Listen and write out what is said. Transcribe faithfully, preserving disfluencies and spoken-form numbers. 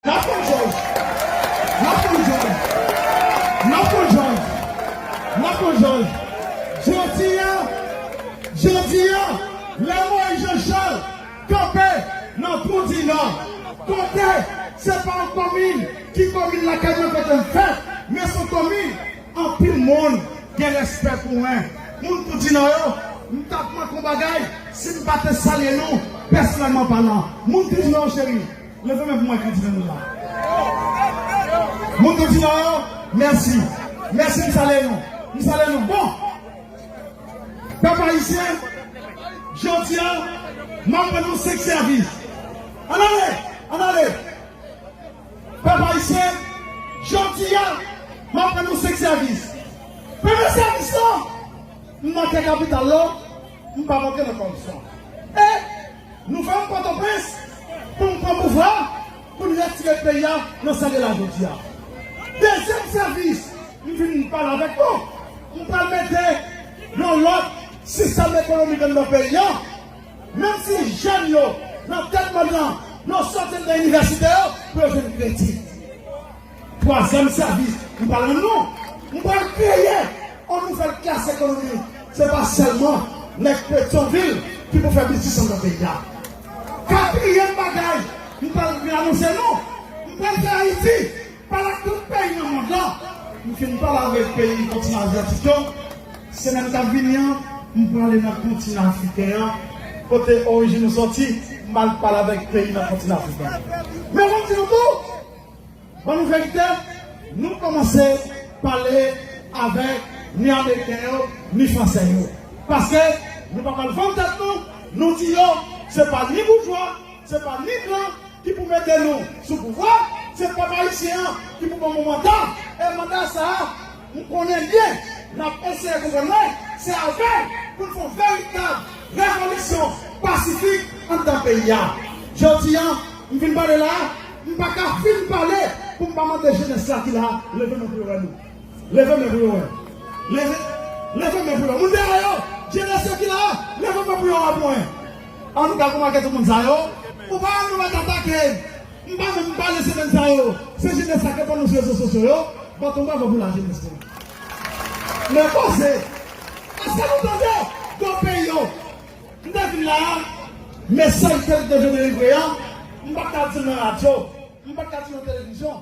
N ap pran jòj. N ap pran jòj. N ap pran jòj. N ap pran jòj. Jodi a, jodi a, lè Moyiz Jan Chal kanpe nan Twou di Nò, kote se pa yon komin ki komin lakay mwen kote m fèt, men se yon komin anpil moun gen respè pou mwen. Moun Twou di Nò yo, m t ap manke yon bagay si m pa te salye nou pèsonèlman palan. Moun Twou di Nò yo cheri, leve men pou mwen ki di nou la. Moun Twou di Nò yo, mèsi. Mèsi, m salye nou. M salye nou. Bon, pèp ayisyen, jodi a, m ap rann nou senk sèvis. Ann ale, ann ale. Pèp ayisyen, jodi a, m ap rann nou senk sèvis. Premye sèvis lan, m nan kè kapital la, m pa manke nan kòmsyon. E nou fè m Pòtoprens pou m pran pouvwa, pou n retire peyi a nan sa l ye la jodi a. Dezyèm sèvis, m vin pale avèk nou. M pral mete yon lòt sistèm ekonomik anndan peyi a. Menm si jèn yo nan tèt mòn nan, yo sòti anndan inivèsite yo pou yo jwenn kredi. Twazyèm sèvis, m pral rann nou. M pral kreye yon nouvèl klas ekonomik. Se pa sèlman nèg Petyonvil ki pou fè biznis anndan peyi a. Katriyèm bagay, m pral vin anonse nou. M pral fè Ayiti pale ak tout peyi nan mond lan. M fin pale avèk peyi kontinan azyatik yo. Semèn k ap vini an, m prale nan kontinan afriken an, kote orijin nou sòti, m al pale avèk peyi nan kontinan afriken an. Men fò m di nou tou, ban nou verite, nou kòmanse pale avèk ni ameriken yo, ni fransè yo. Paske nou pa pral vann tèt nou, nou di yo, se pa ni boujwa, se pa ni blan ki pou mete nou sou pouvwa, se pèp ayisyen an ki pou ban nou manda. E manda sa a, m konnen byen, n ap eseye konprann mwen, se avè l pou n fè yon veritab revolisyon pasifik anndan peyi a. Jodi a, m vin pale la a, m pa ka fin pale pou m pa mande jenès la ki la a, leve men pou yo wè nou. Leve men pou yo wè. Leve, leve men pou yo. Moun dèyè yo, jenès yo ki la a, leve men pou yo wè pou mwen. An nou ka konvake tout moun sa yo. Ou pa wè nou mèt atake. M pa menm pale semèn sa yo. Se jenès la k ap pale nou sou rezo sosyo yo. Bâton bravo pou lajenès nou. Men koze. Èske nou tande? Gwo peyi yo. M te vin la a, mesaj ke m te vle delivre a, m pa t ka di l nan radyo, m pa t ka di l nan televizyon.